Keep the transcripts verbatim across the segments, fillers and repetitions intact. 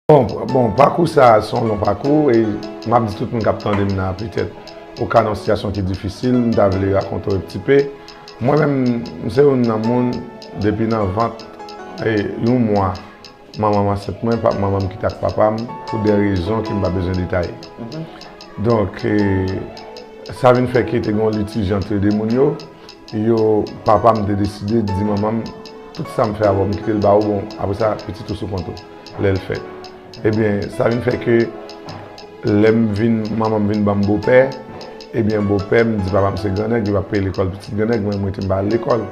Bon, bon, pakou sa a se yon lon pakou, e m ap di tout moun k ap tande m nan, petèt, ou ka nan yon sitiyasyon ki difisil, m ta vle rakonte w yon ti pe. Mwen menm, m se youn nan moun, depi nan vant, e, yon mwa, manman m ansent mwen, pa, manman m kite ak papa m, pou de rezon ke m pa bezwen detaye. Donk, e, sa vin fè ke te gen yon litij ant de moun yo, yo, papa m te deside di manman m, tout sa m fè avè w, m kite l ba ou, bon, apre sa, pitit ou sou kont ou, lè l fèt. Ebyen, sa vin fè ke lè m vin, manman m vin ban m bopè, ebyen, bopè m di papa m se grannèg, li pa peye lekòl pitit grannèg, mwen, m rete m pa al lekòl.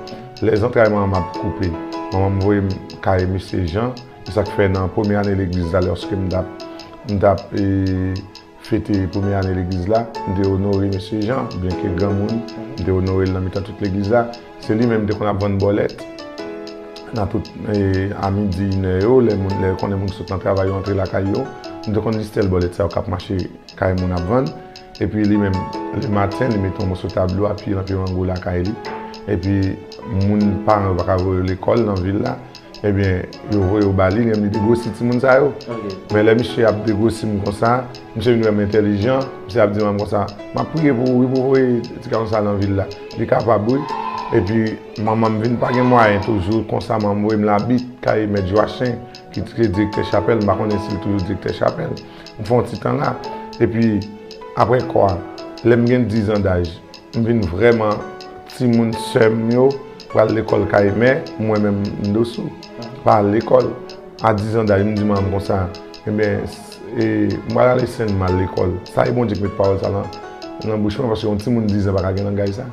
Lè zantray manman m ap koupe, manman m voye m kay mesye Jan, se sa k fè nan premye ane legliz la, lòske m t ap, m t ap, e, fete premye ane legliz la, m te onore mesye Jan, byenke granmoun, m te onore l nan mitan tout legliz la. Se li menm m te konn ap vann bòlèt nan tout, e, a midi, inè yo, lè moun, lè yo konnen moun sot nan travay yo antre lakay yo, m te konn distèl bòlèt sa yo k ap mache kay moun ap vann. Epi li menm, lematen, li mete yon moso tablo a pye nan pye mango lakay li. Epi moun, paran yo pa ka voye yo lekòl nan vil la. Ebyen, yo voye yo ba li, li menm li degwosi timoun sa yo. Men lè misye ap degwosi m konsa, misye vin wè m entèlijan, misye ap di manman m konsa, m ap priye pou ou wi, pou voye ti gason sa nan vil la. Li kapab wi. Epi manman m vin pa gen mwayen toujou, konsa manman m voye m Labit, kay mèt Jwachen, ki te direktè chapèl, m pa konnen si l toujou direktè chapèl. M fè yon ti tan la. Epi, apre kwa, lè m gen diz an daj, m vin vrèman timoun sè m yo pral lekòl kay mè, mwen menm m dosou. Pa al lekòl. A diz an daj, m di manman m konsa, ebyen, s- e, m pral ale Senn, m al lekòl. Sa e Bondye ki met pawòl sa nan, nan bouch mwen, paske yon timoun diz an pa ka gen langaj sa.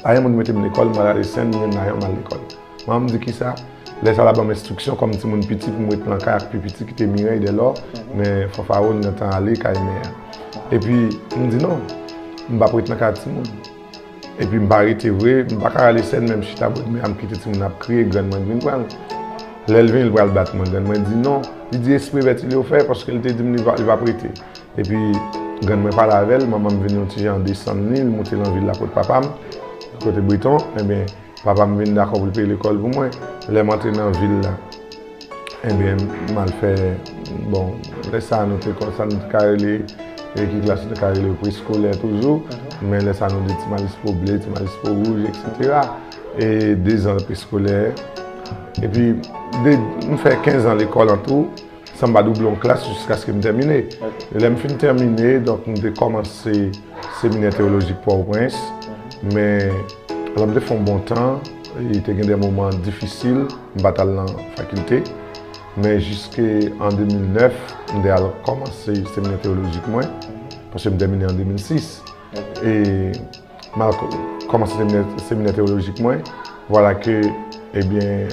Pa gen moun mete m lekòl, m pral ale Senn, mwen menm m al lekòl. Manman m di kisa? Lè sa l ap ban m enstriksyon kòm timoun piti pou m ret nan kay ak pi piti ki te Mirèy Dèlò, men Fanfaron gentan ale kay mè a. Epi m di non, m p ap ret nan kay ak timoun. Epi m pa rete vre, m pa ka rale Senn men m chita bòdmè a, m kite timoun ap kriye, grann mwen vin pran l. Lè l vini, l pral bat mwen, grann mwen di non. Li di espre Bètilye w fè, paske l te di m li pa, li p ap rete. Epi grann mwen pale avè l, manman m vin yon ti jan desann li, l moute nan vil la kot papa m, kote Breton, ebyen, papa m vin dakò pou l peye lekòl pou mwen. Lè m antre nan vil la, ebyen, m al fè, bon, lè sa a nou te konsa, nou te ka rele, e ki klas nou te ka rele preskolè toujou, men lè sa a nou di ti malis po ble, ti malis po wouj, etsetera. E dezan preskolè. Epi, de, m fè kenz an lekòl an tou, san m pa double yon klas jiskaske m tèmine. Lè m fin tèmine, donk, m te kòmanse seminè teyolojik Pòtoprens, men lè m te fè yon bon tan, e te gen de moman difisil, m pa t al nan fakilte. Men jiske an de mil nèf, m te al kòmanse seminè teyolojik mwen, paske m tèmine an de mil sis. E m al kò- kòmanse seminè, seminè teyolojik mwen, vwala ke, ebyen,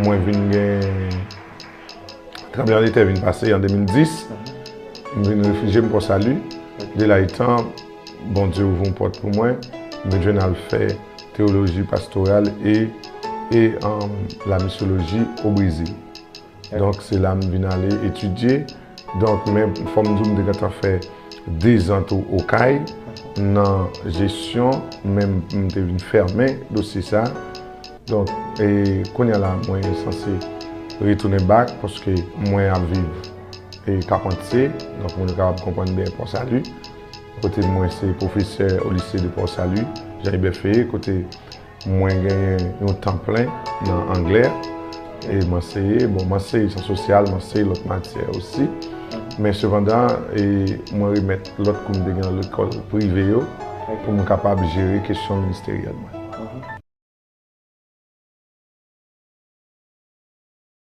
mwen vin gen tranblemanndetè vin pase an de mil dis, m vin refijye m Pòsali. De la etan, Bondye ouvri yon pòt pou mwen, m vin jwenn al fè teyoloji pastoral e, e um, la misyoloji o Brezil. Donk, se la m vin ale etidye. Donk, men fò m di w, m te gentan fè dezan tou Okay nan jesyon, men m te vin fèmen dosye sa. Donk, e, kounye a la, mwen sanse retounen bak, paske mwen ap viv e Kapantye, donk moun yo kapab konprann byen Pòsali. Kote mwen se pwofesè o lise de Pòsali, Jean Hubert Ferré, kote mwen genyen yon tan plen nan anglè. E m anseye, bon, m anseye syans sosyal, m anseye lòt matyè osi. Men sepandan, e mwen remèt lòt kou m te gen nan lekòl prive yo pou m kapab jere kesyon ministeryèl mwen.